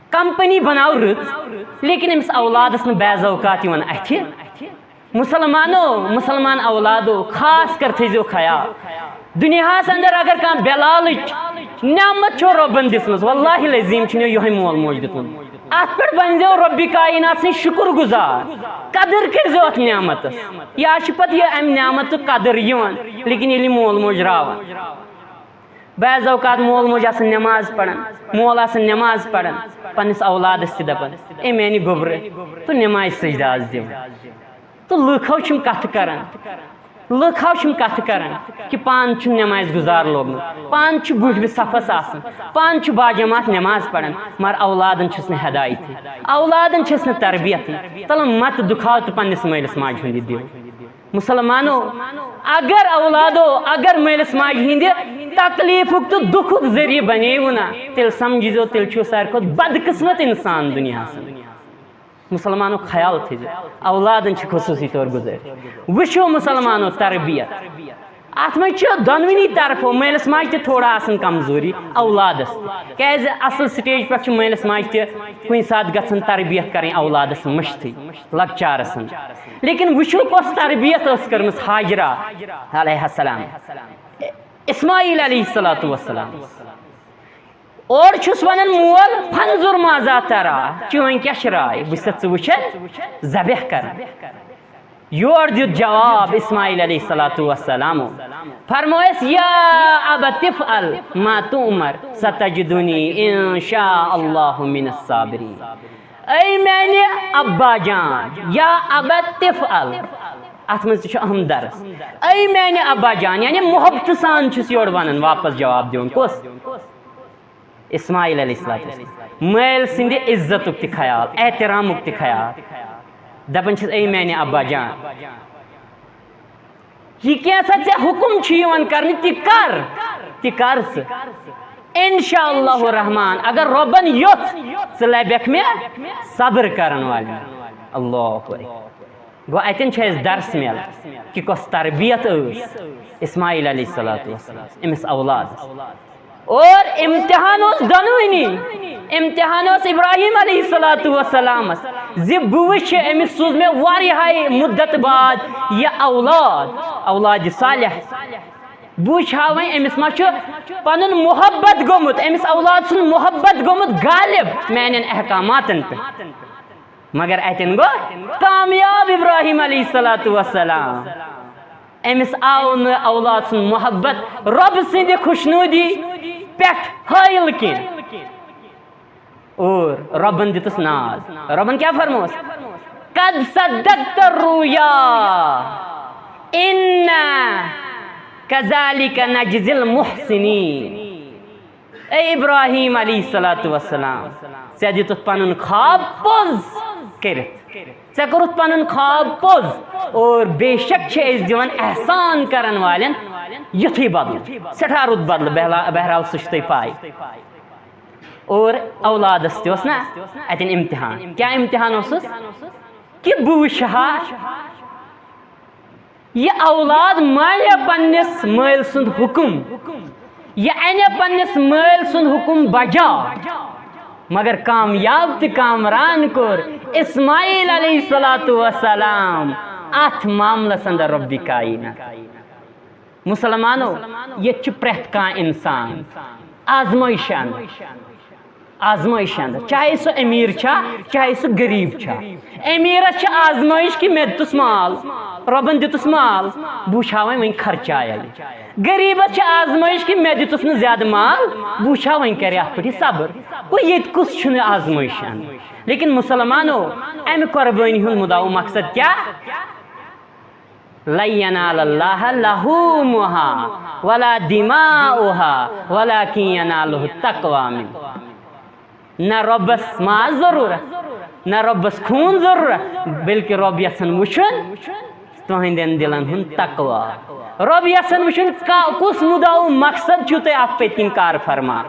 کمپنی بناو رٕژ، لیکن أمِس اولادس نہٕ بعض اوقات یِوان اتھِ۔ مسلمانو، مسلمان اولادو، خاص کر تھٲیزیو خیال، دُنیاہَس اندر اگر کانٛہہ بے لالٕچ نعمت چھو رۄبن دِژمٕژ، واللہ العظیم چھُنہٕ یِہوٚے مول موج دیُتمُت۔ اَتھ پٮ۪ٹھ بنزیو رۄبِ کائنات سٕنٛدۍ شُکُر گُزار، قدٕر کٔرزیو اَتھ نعمتس۔ یا چھِ پتہٕ یہِ اَمہِ نعمتُک قدٕر یِوان، لیکن ییٚلہِ یہِ مول موج راوان۔ بعض اوقات مول موج آسان نماز پران، مول آسان نماز پران، پننِس اولادس تہِ دپان، "اے میانہِ گوٚبرٕ، تہٕ نمازِ سجدٕ آس دِوان، تہٕ لُکھ ہاو چھِم کتھٕ کران، لُکھ ہاو چھِم کتھٕ کران کہِ پانہٕ چھُم نمازِ گُزار لوگمُت، پانہٕ چھُ بُتھِ صفس آسان، پانہٕ چھُ باجماعت نماز پران، مگر اولادن چھُس نہٕ ہدایتٕے، اولادن چھِس نہٕ تربیتٕے، تلہٕ مت دُکھاو تہٕ پننِس مٲلِس ماجہِ ہُنٛد یہِ دِل۔" مسلمانو، اگر اولادو، اگر مٲلِس ماجہِ ہِنٛدِ تکلیفُک تہٕ دُکھُک ذٔریعہٕ بنیوٕ نا، تیٚلہِ سمجھزیو، تیٚلہِ چھُو ساروی کھۄتہٕ بدقسمت انسان دُنیاہس منٛز۔ مسلمانو، خیال تھٲیزیو، اولادن چھِ خصوٗصی طور گُزٲرِش۔ وٕچھِو مسلمانو، تربیت، اتھ منٛز چھِ دۄنوٕنی طرفو، مٲلِس ماجہِ تہِ تھوڑا آسان کمزوری، اولادس تہِ۔ کیازِ اصل سٹیج پٮ۪ٹھ چھِ مٲلِس ماجہِ تہِ کُنہِ ساتہٕ گژھان تربیت کرٕنۍ اولادس مٔشتٕے، لۄکچارس منٛز۔ لیکن وٕچھِو، کۄس تربیت ٲس کٔرمٕژ ہاجرہ علیہ السلام، اسماعیل علیہ الصلوۃ والسلام۔ اورٕ چھُس ونان، "مول، فانظر ماذا ترى، چٲنۍ کیٛاہ چھِ راے؟ بہٕ چھُسا ژٕ وٕچھان، ذبح کران؟" یورٕ دیُت جواب اسماعیل علیہ الصلوۃ والسلامو، فرمویس، "یا ابت افعل ما تؤمر، ستجدنی ان شاء اللہ من الصابرین۔" اے میانہِ ابا جان، یا ابت افعل، اتھ منٛز تہِ چھُ اہم درس۔ اے میانہِ ابا جان، یعنی محبتہٕ سان چھُس یورٕ ونان، واپس جواب دِوان۔ کُس؟ اسماعیل علیہ السلام۔ مٲلۍ سٕنٛدِ عزتُک تہِ خیال، احترامُک تہِ خیال۔ دپان چھِس، اے میانہِ ابا جان، یہِ کینٛژھا ژےٚ حُکُم چھُ یِوان کرنہٕ، تہِ کر، تہِ کر ژٕ۔ انشاء اللہ الرحمن، اگر رۄبن یوٚژھ، ژٕ لبکھ مےٚ صبر کرن والٮ۪ن۔ اللہ اکبر۔ گوٚو، اتٮ۪ن چھُ اسہِ درس میلان کہِ کۄس تربیت ٲس اسماعیل علیہ الصلوۃ والسلام، أمِس اولادس۔ اور امتحان اوس دۄنوٕنی، امتحان اوس ابراہیم علیہ الصلوۃ والسلامس زِ بہٕ وٕچھِ، أمِس سوٗز مےٚ واریاہے مُدت بعد یہِ اولاد، اولاد صالح۔ بہٕ وٕچھِ ہا وۄنۍ أمِس ما چھُ پنُن محبت گوٚمُت، أمِس اولاد سُنٛد محبت گوٚمُت غالب میانٮ۪ن احکاماتن پٮ۪ٹھ۔ مگر اتٮ۪ن گوٚو کامیاب ابراہیم علیہ الصلوۃ والسلام۔ أمِس آو نہٕ اولاد سُنٛد محبت رۄب سٕنٛدِ خوشنودی پٮ۪ٹھ حٲیِل کینٛہہ۔ اور رۄبن دِتُس ناز۔ رۄبن کیٛاہ فرموس؟ "قد صدقت الرؤیا انا کذالک نجزی المحسنین۔" اے ابراہیم علیہ الصلوۃ والسلام، ژےٚ دِتُتھ پنُن خواب پوٚز کٔرِتھ۔ ژےٚ کوٚرُتھ پنُن خواب پوٚز۔ اور بے شک چھِ أسۍ دِوان احسان کرن والٮ۪ن یُتھُے بدلہٕ، سٮ۪ٹھاہ رُت بدلہٕ۔ بہلا-، بہرحال، سُہ چھُ تۄہہِ پاے۔ اور اولادس تہِ اوس نا اتٮ۪ن امتحان۔ کیٛاہ امتحان اوسُس؟ کہِ بہٕ وٕچھِ ہا، یہِ اولاد مانہِ پننِس مٲلۍ سُنٛد حُکُم، یہِ انہِ پننِس مٲلۍ سُنٛد حُکُم بجا۔ مگر کامیاب تہٕ کامران کوٚر اسماعیل علیہ الصلوۃ والسلام اتھ معاملس اندر رۄبِ کائنات۔ مسلمانو، ییٚتہِ چھُ پرٛٮ۪تھ کانٛہہ انسان آزمٲیشہِ اندر۔ آزمٲیش اندر، چاہے سُہ امیر چھا، چاہے سُہ غریب چھا۔ امیرس چھِ آزمٲیش کہِ مےٚ دِتُس مال، رۄبن دِتُس مال، بہٕ وٕچھِ ہا وۄنۍ، وۄنۍ خرچایا یہِ۔ غریبس چھِ آزمٲیش کہِ مےٚ دِتُس نہٕ زیادٕ مال، بہٕ وٕچھِ ہا وۄنۍ کرِ اتھ پٮ۪ٹھ یہِ صبر۔ گوٚو، ییٚتہِ کُس چھُنہٕ آزمٲیش اندر؟ لیکن مسلمانو، امہِ قربٲنی ہُنٛد مُدعا و مقصد کیٛاہ؟ لن ینال اللہ لحومها ولا دماؤها ولكن يناله التقوى منكم۔ نہ رۄبس ماز ضروٗرت، نہ رۄبس خوٗن ضروٗرت، بلکہِ رۄب یژھان وٕچھُن تُہنٛدٮ۪ن دِلن ہُنٛد تقوی۔ رۄب یژھان وٕچھُن کا-، کُس مُدعا و مقصد چھُو تۄہہِ اتھ پٔتۍ کِنۍ کار فرما۔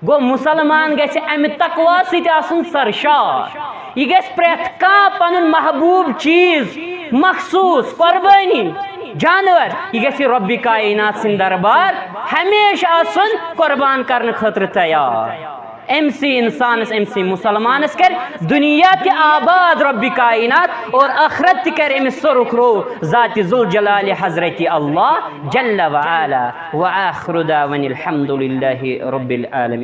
گوٚو، مسلمان گژھِ امہِ تقوی سۭتۍ آسُن سرشار۔ یہِ گژھِ پرٛٮ۪تھ کانٛہہ پنُن محبوب چیٖز، مخصوٗص قربٲنی، جانور، یہِ گژھِ رۄبِ کائنات سٕنٛدِ دربار ہمیشہِ آسُن قربان کرنہٕ خٲطرٕ تیار۔ أمۍ سٕے اِنسانَس، أمۍ سٕے مُسلمانَس کَرِ دُنیا تہِ آباد رۄبِ کائنات اور آخرت تہِ کَرِ أمِس سۄرُخ رو ذاتِ ذوالجلال حضرت اللہ جل وعلا۔ وآخر دعوانا الحمد للہ رب العالمین۔